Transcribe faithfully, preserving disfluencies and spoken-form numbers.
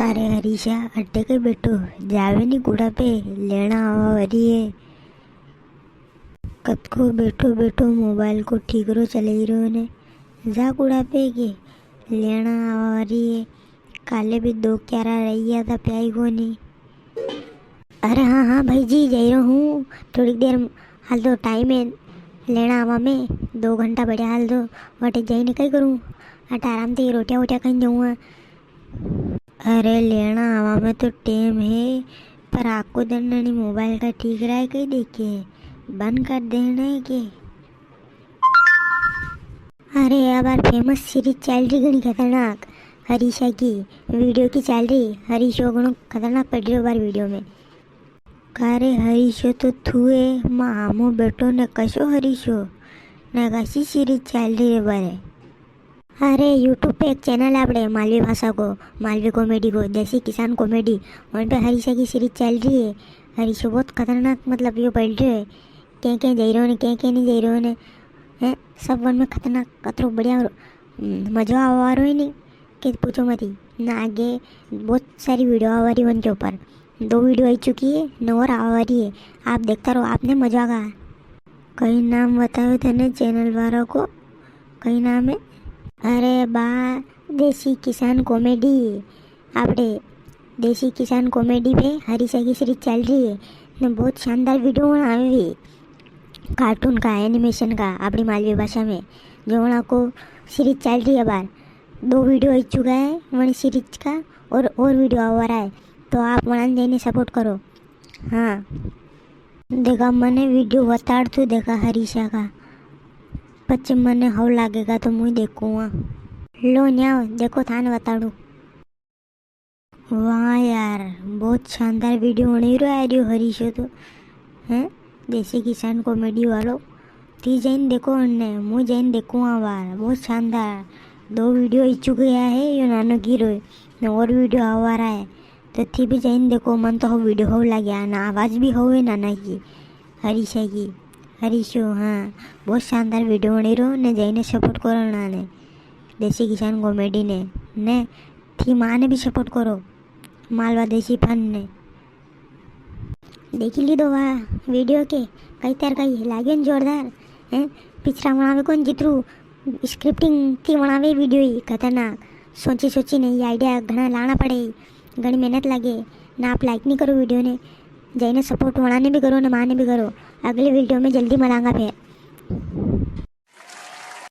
अरे हरीशा, अटे के बैठो, जावे नी कुड़ा पे, लेना आवा वारी है। कद को बैठो बैठो mobile को ठीकरो चलाई रह्यो ने, जा कुड़ा पे के, लेना आवा वारी है। काले भी दो क्यारा रही गया था, प्याई कोनी। अरे हाँ हाँ भाई जी, जाई रह्यो हूँ, थोड़ी देर हाल तो time है लेना आवा में, दो घंटा बढ़िया हाल तो वटे जाई ने कई करूँ, अटे आराम से रोटियां वोटियां खाई जाऊँगा। अरे लेना आवा में तो टेम है, पर आको दन नी mobile का ठीकरा कई देखे, बंद कर देना है के? अरे अबार famous series चाल री घणी खतरनाक, हरीशा की video की चाल री, हरीशो घणो खतरनाक पड़ रियो अबार video में। का रे हरीशो तो थू है, मामो बेटो ने कशो हरीशो, ने कशी series चाल री रे बारे? अरे YouTube पे एक channel है आपड़े मालवी भाषा को, मालवी comedy को, देसी किसान comedy, वहाँ पे हरीशा की series चल रही है। हरीशो बहुत खतरनाक, मतलब, यो पड़ रही है, के के जाई रह्यो ने, के के नी जाई रह्यो ने, हैं, सब वन में खतरनाक, कतरो बढ़िया, हम्म, मजो आवा वारो है नी, के पूछो मती। ना आगे बहुत सारी video आवा रही वन के ऊपर, दो video आई चुकी है, ने और आवा रही है, आप देखता रहो, आपने मजा आगा। कई नाम बतायो तने channel वाला को? कई नाम है? अरे बा, देसी किसान comedy। आपड़े देसी किसान comedy पे हरीशा की series चल रही है ने, बहुत शानदार video बनावे भी, cartoon का, animation का, आपड़ी मालवी भाषा में। जो वणा को series चल रही है बार, दो video आई चुका है वणी series का, और और video आवा रहा है, तो आप वणा ने जाइने support करो। हाँ, देखा, मने video वताड़ तू, देखा हरीशा का, पछे मने हव लागेगा तो मुई देखूंगा। लो न्याव देखो, थाने वताड़ू। वाह यार, बहुत शानदार video बनी रह्यो आ रह्यो हरीशो तो, हैं? देसी किसान comedy वालो। थी जाइन देखो अने, मुई जाइन देखूंगा बार, बहुत शानदार। दो video आई चुकी है, यो नानो गिरो है, ने और video आवा रहा है। तो थी भी जाइन देखो, मन तो हो video हो लाग्या, ना आवाज भी होवे नाना की, हरीशा की, हरीशो, हाँ, बहुत शानदार video बनी रह्यो ने, जाइने support करो ना ने, देसी किसान comedy ने, ने थी माने भी support करो, मालवा देसी फन ने। देखी लीधो वा video के, कई तर कई लाग्यो ने जोरदार, हैं? पिक्चर बनावे कोन जितरू scripting थी बनावे video ही खतरनाक। सोची सोची ने ये idea घणा लाना पड़े, घणी मेहनत लागे। ना आप like नी करो video ने, जाइने support वणा ने भी करो, ने माने भी करो। अगली video में जल्दी मलांगा फिर।